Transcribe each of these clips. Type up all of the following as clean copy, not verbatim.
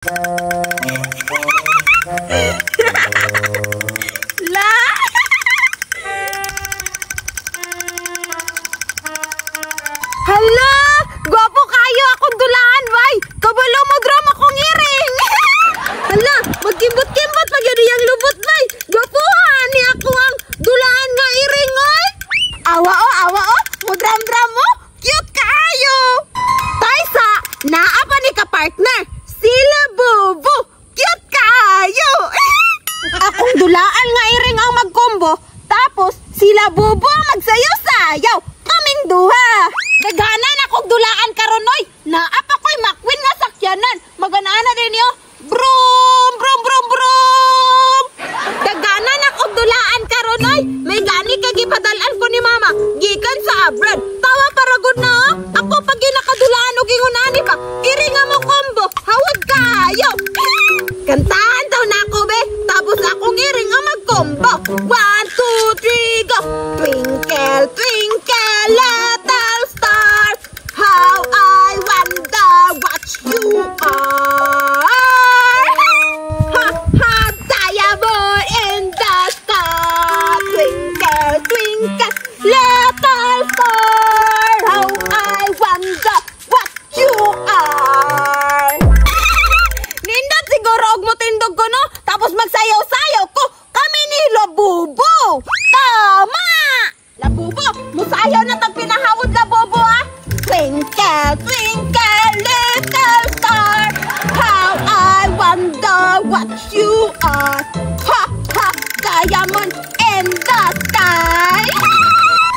La! Hala! Gwapo kayo akong dulaan, bay! Kabalo mo drum akong iring! Hala! Magkimbot-kimbot pag yun iyang lubot, bay! Gwapuhan ni ako ang dulaan nga iring, oy! Awa o, awa o! Mudram-dram mo! Cute kayo! Taysa, naa pa ni ka-partner! Sila Bubu! Cute kayo! Akong dulaan nga iring ang magkombo, tapos sila Bubu ang magsayaw-sayaw! Kaming duha! Daghanan akong dulaan karon oy. Naa pa ko'y McQueen nga sakyanan. Maganana din niyo. Brum brum brum brum. Daghanan akong dulaan karon oy. May gani kay gipadal-an ko ni mama gikan sa abroad. Tawa para gud na oh. Ako pag ginakadulaan og ingon ani pa. Iri nga mo combo. Hawod kayo. Kantahan daw na ako be. Tapos akong iring nga magkombo. 1 2 3 go. Twinkle twinkle little star, how I wonder what you are. Ha ha, diamond in the sky. Twinkle twinkle little star, how I wonder what you are. Nindot siguro og motindog ko no, tapos magsayaw-sayaw ko. Kami ni Labubo. Tama! Labubo, musayaw na tag pinahawod Labubo ah. Twinkle, twinkle, little star, how I wonder what you are. Ha, ha, diamond in the sky.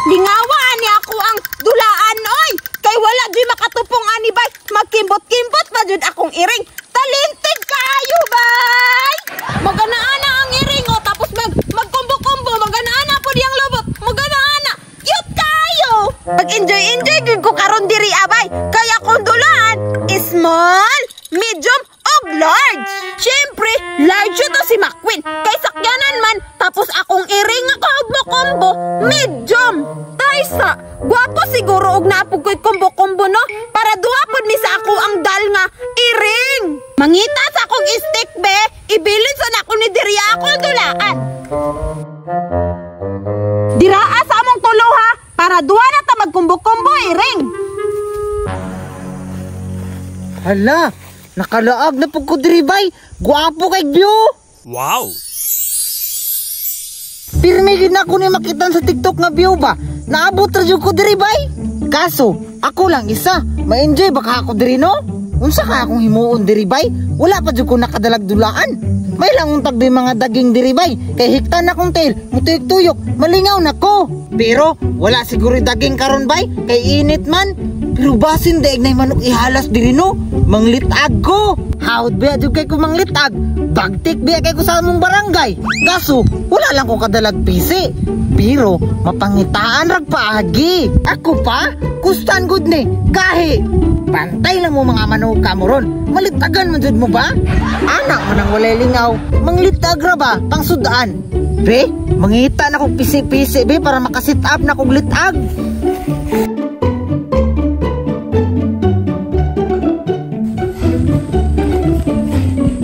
Lingawa ani ako ang dulaan oy. Kay wala di makatupong ani bay. Magkimbot-kimbot pa jud akong iring. Talintig kayo bay. Maganaana ang iring oh, tapos magkumbo-kumbo, maganaana po diyang lubot. Maganaana. Cute kayo. Mag-enjoy-enjoy gyud ko karon diri abay. Kaya akong dulaan small, medium og large. Siyempre, large to si McQueen. Kay sakyanan man, tapos akong iring ako og mokombo, medium. Taysa, gwapo siguro og naapog ko'y kombo-kombo no, para duha pod mi sa ako ang dal nga iring. Mangita sa akong stick be, ibilin sa nako ni diri akong dulaan. Diraa sa among tulo ha, para duha na ta magkumbo-kumbo iring. Hala, nakalaag na pug ko diri bay. Gwapo kay view. Wow. Pirmi gid na ako ni makita sa TikTok nga view ba. Naabot ra jud ko diri bay. Kaso, ako lang isa. Ma-enjoy baka ako diri no? Unsa ka akong himuon diri bay? Wala pa jud ko nakadalag dulaan. May lang untag di mga daging diri bay. Kay hiktan akong tail, mutuyok-tuyok, malingaw na ko. Pero wala siguro daging karon bay, kay init man. Pero basin daig na manok ihalas diri no. Manglitag ko. Hawd biya jud kay ko manglitag. Bagtik biya kay ko sa among barangay. Kaso wala lang ko kadalag pisi. Pero mapangitaan rag paagi. Ako pa kustan gud ni kahi. Pantay lang mo mga manuka mo ron. Malitagan man jud mo ba? Anak man ang walay lingaw. Manglitag ra ba pangsudaan. Be, mangita na kog pisi-pisi be para makasit up na kog litag.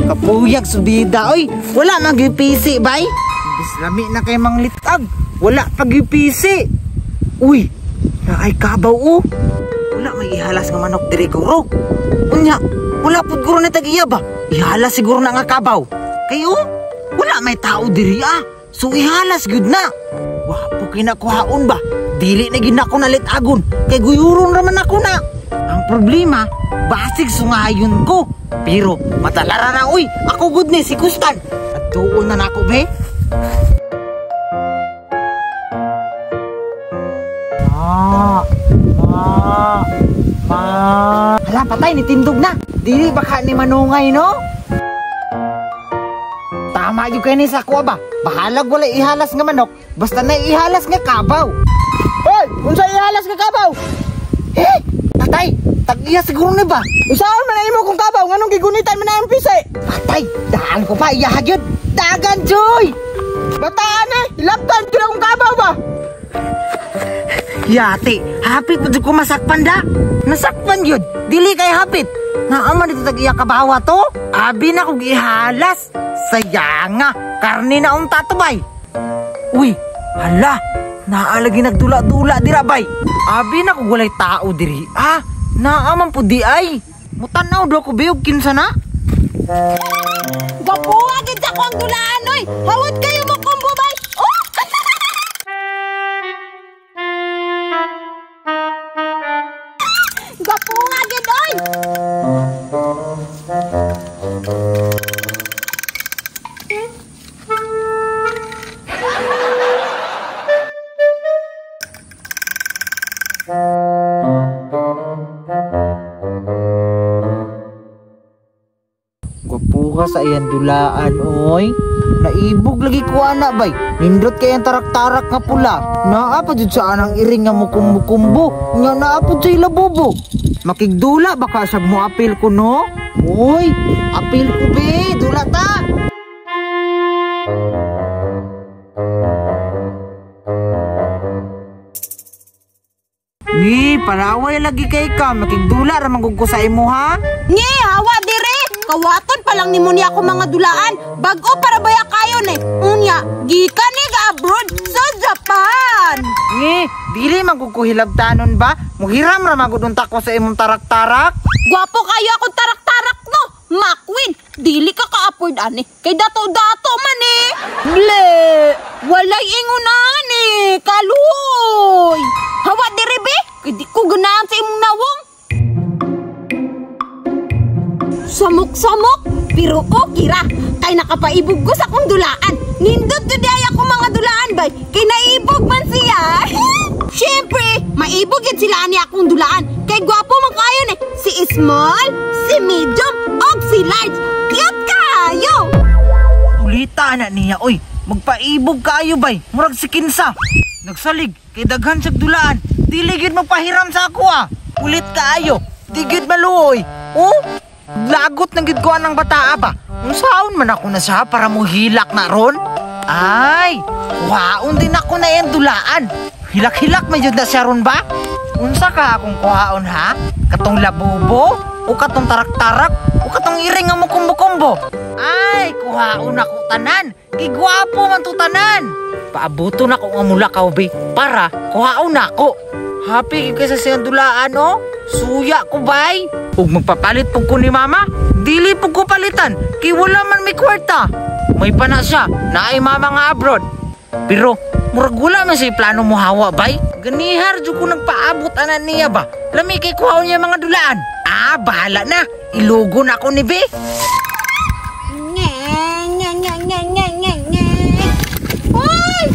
Kapuyag subida oy, wala man gyud pisi bay. Bislami na kay manglitag, wala pa gyud pisi. Uy, naay kabaw oh. Wala may ihalas nga manok diri guro. Unya, wala pud guro ni tag-iya ba? Ihalas siguro na nga kabaw. Kay oh, wala may tao diri ah. So ihalas gyud na. Wapo kay nakuhaon ba? Dili na gyud nako nalitagon kay guyuron ra man ako na. Ang problema, basig sungayon ko. Pero matalara na uy, ako gud ni si Kustan. At doon na nako be. Ma, ma, ma. Hala patay ni tindog na. Dili baka ni manungay no? Tama jud kay ni sa kuha ba? Bahalag wala ihalas nga manok, basta na ihalas nga kabaw. Hoy, unsa ihalas nga kabaw? Eh, patay. Tag-iya siguro ni ba? Usaon man imo kung kabaw nganong gigunitan man ang pisi? Patay, daan ko pa iya gyud. Dagan joy. Bataan eh, ilaptan gyud akong kabaw ba? Yati, hapit pa jud ko masakpan da. Nasakpan yun, dili kay hapit. Naaman dito tag iya kabawa to. Abi na kog ihalas. Sayanga, karne na unta to bay. Uy, hala, naalagi nagdula-dula dira bay. Abi na kog walay tao diri. Ah, naaman po di ay. Mutanaw do ko biyog kinsa na. Gwapuha gid sa akong dulaan oy. Hawat kayo mo kumbo bay. Oh! Gwapuha gid oy. Gwapuha sa iyang dulaan oy. Naibog lagi ko ana bay. Nindot kay ang tarak-tarak nga pula. Naa pa jud sa anang iring nga mukumbo-kumbo. Nga naa pud sa ilabobo. Makigdula baka sab mo apil ko no. Oy, apil ko be, dula ta. Ni, palaway lagi kay ka, makigdula ra man ko sa imo ha. Ngi, hawa dire. Kawaton pa lang nimo niya ako mga dulaan. Bag-o para baya kayo ni. Unya, gikan ni ga abroad sa Japan. Ngi, dili man gud ko hilabtanon ba? Muhiram ra man gud unta ko sa imong tarak-tarak. Gwapo kayo akong tarak-tarak no. Makwin, dili ka ka-afford ani. Kay dato-dato man eh. Ble, walay ingunan eh. Kaluoy. Hawa dire be, kay di ko ganahan sa imong nawong. Samok-samok, pero okay ra. Kay nakapaibog ko sa akong dulaan. Nindot jud ay ako mga dulaan bay. Kay naibog man siya. Siyempre, maibog yun sila ani akong dulaan. Kay gwapo man kayo ni. Si small, si medium, og si large. Cute kayo. Ulita na niya, oy. Magpaibog kayo bay. Murag si kinsa. Nagsalig, kay daghan sa dulaan. Dili gyud magpahiram sa ako ah. Ulit kaayo. Di gyud maluoy. Oh? Lagot ng gid ko anang bataa ba? Unsaon man ako na siya para mohilak na ron? Ay, kuhaon din ako na yan dulaan. Hilak-hilak man jud na siya ron ba? Unsa ka akong kuhaon ha? Katong labubo? O katong tarak-tarak? O katong iring nga mukumbo-kumbo? Ay, kuhaon ako tanan. Kigwapo man to tanan. Paabuto na ko nga mula ka, be, para kuhaon na ako. Happy kay sa siyang dulaan, oh. Suya ko, bay. Ug magpapalit pug ko ni mama, dili pug ko palitan, kay wala man may kwarta. May pana siya, naay mama nga abroad. Pero, murag wala man siya plano mo hawa, bay. Ganihar jud ko nagpaabot ana niya ba. Lami kay kuhaon niya mga dulaan. Ah, bahala na. Ilugo na ako ni be. Nge, nge, nge, nge, nge, nge, nge. Hoy!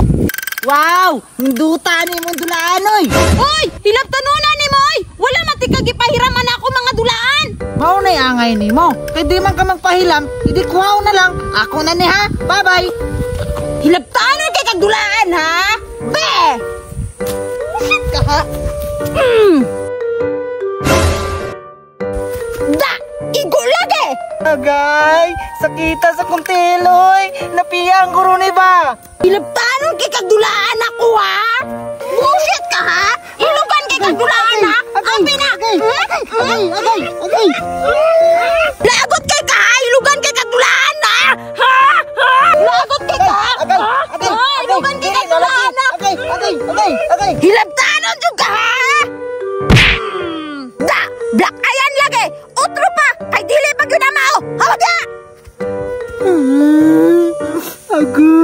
Wow! Hinduta ni mong dulaan, oy! Hoy! Hilabtanunan ni mo, oy! Wala man ti kagipahiraman ako mga dulaan! Mao na'y angay nimo. Kay di man ka magpahilam, idi kuhaon na lang. Ako na ni ha. Bye-bye! Hilabtanon kay kag dulaan, ha? Be! Shit ka, ha? Da! Igo lagi! Agay! Sakita sa kuntiloy! Napiyang guro ni ba? Hilabtanon kay kag dulaan ako, ha? Bullshit ka, ha? Ilugan kay kag dulaan, ha? Abi na! Agay! Agay! Agay! Agay! Lagot kay ka, ha? Ilugan kay kag dulaan, ha? Ha? Ha? Lagot kay ka? Agay! Ha? Agay! Ha? Ilugan kay kag dulaan, ha? Agay! Agay! Agay! Agay! Hilabtanon jud ka, ha? Da! Black ayan lagi! Utro pa! Kay dili pa gyud na mao! Hawag ya! Agay!